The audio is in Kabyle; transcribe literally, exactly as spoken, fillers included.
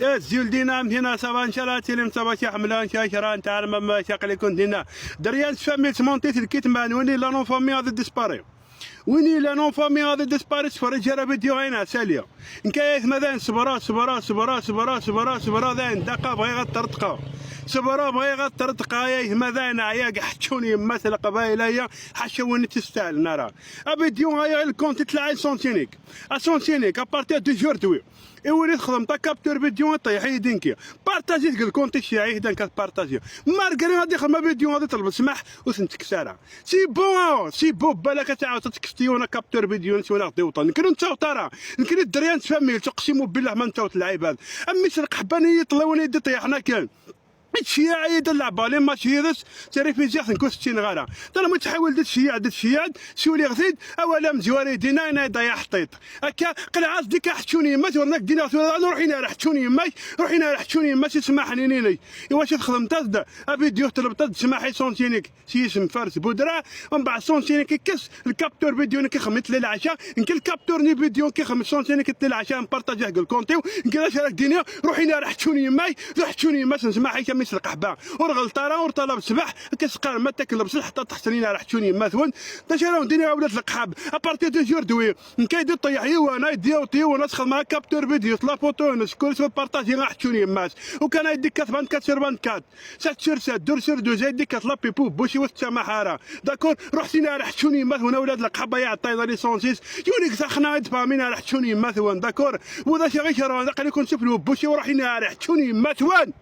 Azul dina, am tina, ça va, nchallah, tilim, ça va, nchallah, nchallah, nchallah, nchallah, nchallah. Darian, tfamil, tmontit, lkit, man, win yellan en famille ad dispari. Win yellan en famille ad dispari, sfari ǧara vidéo ayna, sali. Nka ay tmadan, sbra, sbra, sbra, sbra, sbra, sbra, dayen, daqa bɣiɣ ad tertqa. Sbra, bɣiɣ ad tertqa, ay tmadan, ɛya, ḥeččun yemma-s leqbayel aya, ḥaca win i tt-istahlen ara. A vidéo aya, il compte itlɛin santinik. A santinik, à partir d'aujourd'hui. I win i txedmeḍ a capture vidéo, iṭeyḥ-iyi dinki. Partager deg lkont-ik, ihi dan kat partager. Malgré ad ixdem vidéo, ad iṭleb ssmaḥ, ur ten-tekkes ara. C'est bon, ah, c'est bon, balak ad tɛawed ad tekkes yiwen a capture vidéo, nsi wala ɣ-d-iwṭen. Nekk ur nettawṭ ara. Nekk d dderya n tfamilt, uqsimu billah ma nettawṭ lɛibad. Am mmi-s lqeḥba-nni yeṭlawen i d-iṭeyḥen akken. Ittceyyiɛ-iyi-d ad leɛbeɣ les matchs yid-s, ttarifiziɣ-t, nekk ur t-ttiniɣ ara. Talma ttḥawil d tceyyiɛ, d tceyyiɛ, siwliɣ-t-id, awal amezwar i d-inna, inna-yi-d ay aḥeṭṭiṭ. Akka, qleɛ-as-d akka ḥeččun yemma-s, ur nak d-iniɣ tura, ruḥ ini ar ḥeččun yemma-k, ruḥ ini ar ḥeččun yemma-s, ismaḥen inin-ak. Iwacu txedmeḍ-as-d avidyu, tlebṭeḍ-as-d ssmaḥ i santinik, s yisem Fares Budra, mbeɛd santinik ikkes, lkaptur vidyu nekk ixem i tlil ɛaca, nekk lkaptur ni vidyu nekk ixem santinik i tlil ɛaca, mpartajiɣ deg lkonti-w, nekk d acu ara k-d-iniɣ, ruḥ ini ar ḥeččun yemma-k, d ḥeččun yemma-s n ssmaḥ-ik a mmi-s lqeḥba. Ur ɣelṭ ara, ur ṭalab ssmaḥ, akka s-qqaren ma ttaken lebṣel ḥetta teḥṣel ini ar ḥeččun yemma-twen. D acu ara wen-d-iniɣ a wlad leqḥab, à partir d'aujourd'hui, nekk ay d-iṭeyyeḥ yiwen, ay d-yawṭ yiwen, ad s-xedmeɣ capture vidéo, la photo-ines, kul iswa partajiɣ a ḥeččun yemma-s. Ukan ay d-ikkat vingt-quatre sur vingt-quatre. Sept sur sept, deux sur deux, ay d-ikkat la pipu, buci ur tettamaḥ ara. D'accord? Ruḥ sini ara ḥeččun yemma-twen a wlad leqḥab ay iɛeṭṭayen a licencis. Yiwen i yextaxna ad tfehmin ara ḥeččun yemma-twen, d'accord? Wa d acu i ɣ-ikerhen, aql-iken suflu, buci ruḥ ini ara ḥeččun yemma-twen.